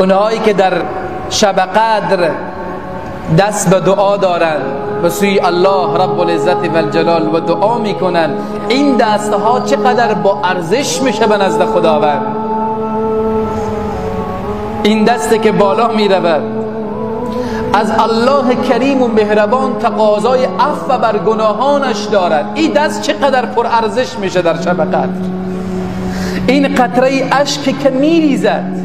اونهایی که در شب قدر دست به دعا دارند به سوی الله رب العزت و الجلال و دعا میکنند، این دستها چقدر با ارزش میشه به نزد خداوند. این دستی که بالا میرود از الله کریم و مهربان تقاضای عفو بر گناهانش دارد، این دست چقدر پر ارزش میشه در شب قدر. این قطره اشک که میریزد،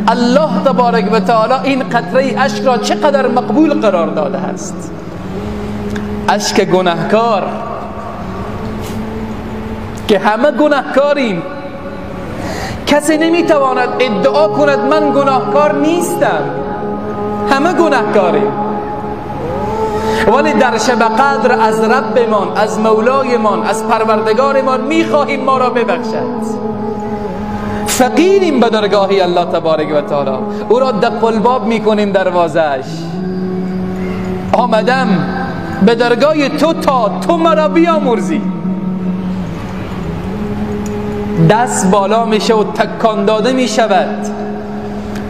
الله تبارک و تعالی این قطره اشک را چقدر مقبول قرار داده است. اشک گناهکار که همه گناهکاریم، کسی نمیتواند ادعا کند من گناهکار نیستم، همه گناهکاریم. ولی در شب قدر از ربمان، از مولایمان، از پروردگارمان میخواهیم ما را ببخشد. فقیریم به درگاهی الله تبارک و تعالی، او را دق الباب میکنیم دروازهش. آمدم به درگاه تو تا تو مرا بیامرزی. دست بالا میشه و تکان داده میشود،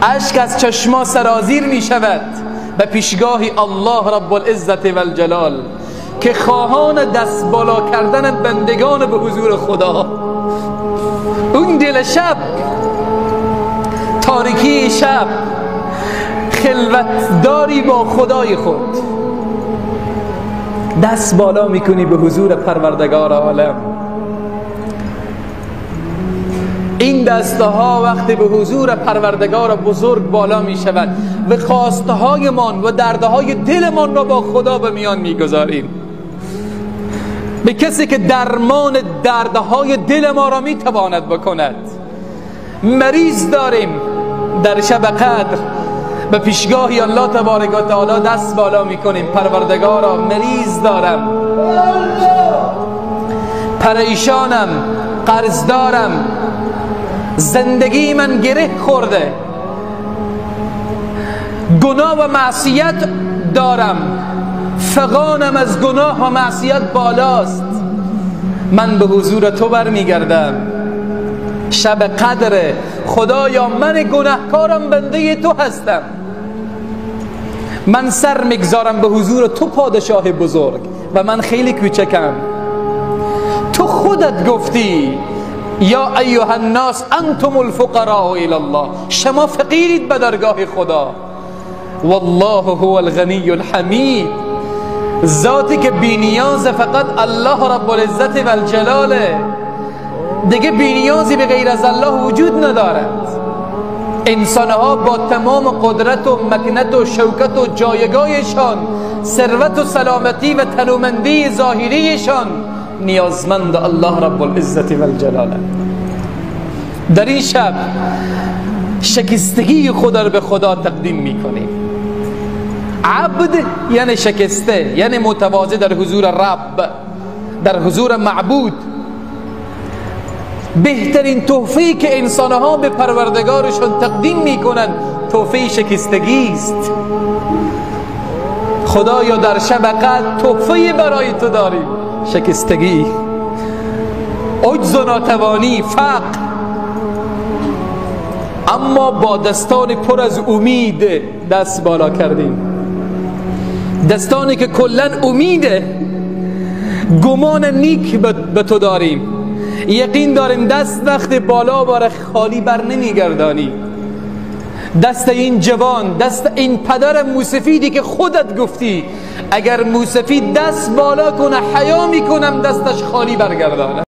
اشک از چشما سرازیر میشود به پیشگاه الله رب العزت و الجلال که خواهان دست بالا کردن بندگان به حضور خدا. اون دل شب، تاریکی شب، خلوت داری با خدای خود، دست بالا میکنی به حضور پروردگار عالم. این دسته ها وقتی به حضور پروردگار بزرگ بالا می شود و خواسته های من و دردهای دلمان را با خدا به میان می گذاریم، به کسی که درمان دردهای دل ما را می تواند بکند. مریض داریم در شب قدر، به پیشگاهی الله تبارک و تعالی دست بالا می کنیم، پروردگارا مریض دارم، پریشانم، قرض دارم، زندگی من گره خورده، گناه و معصیت دارم، فغانم از گناه و معصیت بالاست، من به حضور تو برمیگردم. شب قدر، خدایا من گناهکارم، بنده تو هستم، من سر میگذارم به حضور تو پادشاه بزرگ و من خیلی کوچکم. تو خودت گفتی یا ایها الناس انتم الفقراء الی الله، شما فقیرید به درگاه خدا. والله هو الغنی الحمید، ذاتی که بی نیاز فقط الله رب العزت و الجلاله، دیگه بی نیازی به غیر از الله وجود ندارد. انسانها با تمام قدرت و مکنت و شوکت و جایگاهشان، ثروت و سلامتی و تنومندی ظاهریشان، نیازمند الله رب العزت و الجلاله. در این شب شکستگی خود را به خدا تقدیم میکنیم. عبد یعنی شکسته، یعنی متواضع در حضور رب، در حضور معبود. بهترین تحفه‌ای که انسانها به پروردگارشان تقدیم میکنند تحفه شکستگی است. خدایا در شب قدر تحفه برای تو داریم، شکستگی، عجز و ناتوانی، فقر، اما با دستان پر از امید دست بالا کردیم، دستانی که کلا امیده، گمان نیک به تو داریم، یقین داریم دست وقت بالا باره خالی بر نمیگردانی. دست این جوان، دست این پدر موسفیدی که خودت گفتی اگر موسفید دست بالا کنه حیا میکنم دستش خالی برگردانه.